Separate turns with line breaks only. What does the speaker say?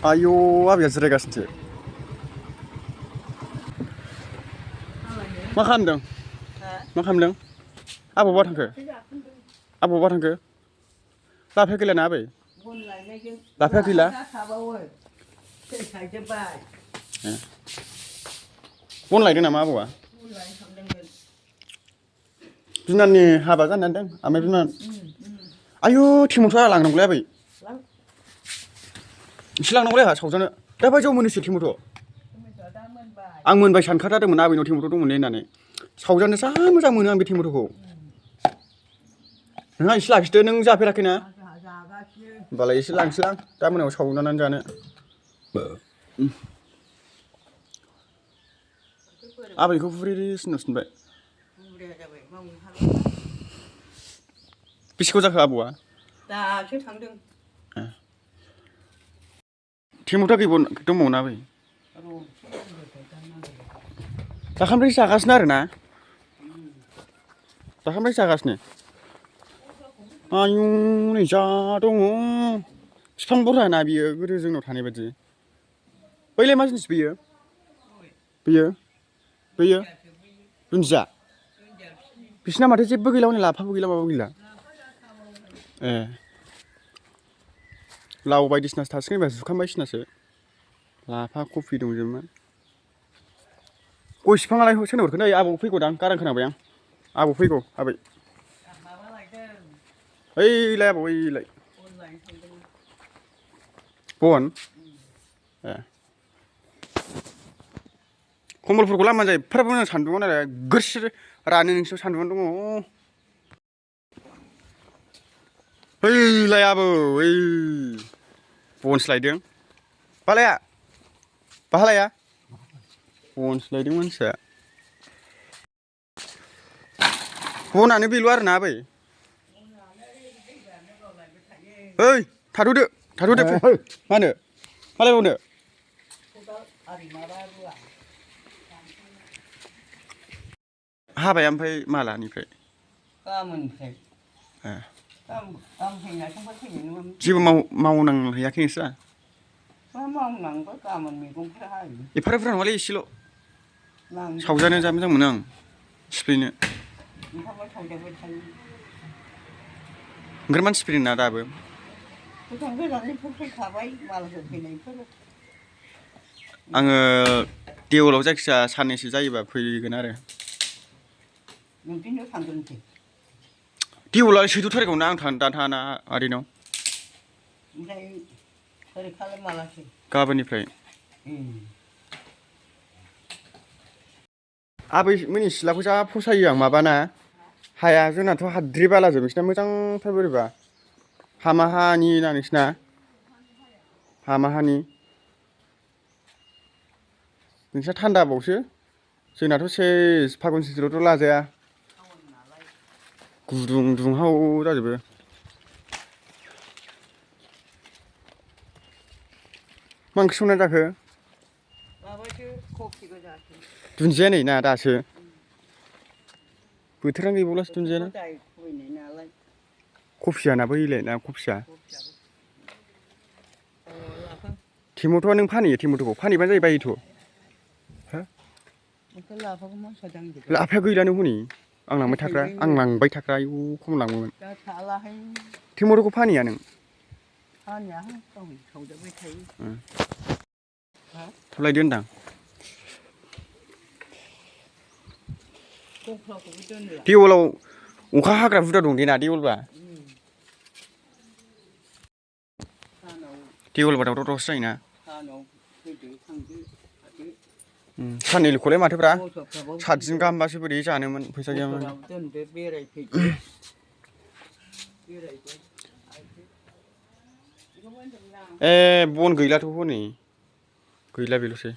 आयौ आबैया जिरायगासिनोसो मा खालामदों मा खालामदों आबौआ थांखो आबौआ थांखो लाफाया गैला ना आबै लाफाया गैला बन लायदों नामा आबौआ बिनाननि हाबा जानो नागिरदों ओमफ्राय बिनान आयु टिम'थ'आ लांनांगौलै आबै एसे लांनांगौलै आंहा सावजानो दा बायदियाव मोनोसो टिम'थ' आं मोनबाय सानखाथारदोंमोन आबैनाव टिम'थ' दंमोनलै होननानै सावजानो जा मोजां मोनो आं बे टिम'थ'खौ नोंहा एसे लाखिदो नों जाफेराखैना होमबालाय एसे लांसैलां दा मोनायाव सावनानै जानो आबैखौ बुरैसिन नुसिनबाय बेसेबां जाखो आबौआ
दासो थांदों
टिम'थ'आ दंबावोना आबै दाखालिनिफ्राय जागासिनो आरोना दाखालिनिफ्राय जागासिनो आयु नै जा दङ बिफां बरहाना बियो गोदो जोंनाव थानाय बायदि बैलाय मा जिनिस बेयो बैयो दुन्दिया बिसिना माथो जेबो गैला हनै लाफाबो गैला माबो गैला ए लाव बायदिसिनासो थासिगोन होनबा जुखाम बायदिसिनासो लाफा कफि दंजोबोमोन गय बिफाङालाय सोरनो हरखो नै आबौ फैगौदां गारां खोनाबाय आं आबौ फैगौ आबै ओइलाय आबौ ओइलाय बन ए कम्बलफोरखौ लामनानै जायो एफाराब मोजां सान्दुङाव नालाय गोरसि रानो नोंसिनाव सान्दुङानो दङ ओइलाय आबौ ओइ बनसो लायदों बालाया बनसो लायदों मानसिया बनानो बेल' आरोना आबै ओइ थाथ'दो मा होनो मालायबावनो हाबाया ओमफ्राय मालानिफ्राय
गाबोननिफ्राय
ए
जेबो
मावनांहैयाखै नोंस्रा
मा मावनांगौ गाबोन मैगंफोर हायो
एफाराब बुरजा नङालै एसेल' सावजानो जा मोजां मोनो आं सिफ्लेनो
ओंखामबो सावजाबाय थायो
ओंखाम मानसि फैदों ना दाबो
गोजान गोजाननिफोर फैखाबाय मालफोर फैनायफोर
आङो देवलाव जायखिजाया साननैसो जायोबा फैगोन आरो
नोंसिनियाव थांग्रोनोसै
देवला 14 थारिखआवनो आं दा थाना आदैनाव
ओमफ्राय फरिखालाय मालासै
गाबोननिफ्राय आबै मोननि सिथ्लाखौ जा फसायो आं माबाना हाया जोंनाथ' हाद्रि बालाजोब नोंसिना मोजांथार बोरैबा हामा हानि ना नोंसिना हामा हानि नोंस्रा थान्दाबावसो जोंनाथ' सेस फागुन सैत्रआवथ' लाजाया गुदुं दुंहाव जाजोबो मा ओंख्रि संना जाखो
माबासो कफि गोजासो
दुन्दिया नै ना दासो बोथोरानो गैबावलासो दुन्दियाना कफियाना बैलाय ना कफिया टिम'थ'आ नों फानहैयो टिम'थ'खौ फानहैबानो जायो बायोथ' लाफाया गैलानो हनै आं लांबाय थाग्रा आयु खम लाङोमोन टिम'थ'खौ फानहैया नों थाब लायदो होनदां देवलाव अखा हाग्रा बुरजा दं देना देवलबा दावराव दावरावसो जायोना साननैल'खौलाय माथोब्रा 7 दिन गाहामबासो बोरै जानोमोन फैसा गैयामोन ए बन गैलाथ' हनै गैला बेल'सै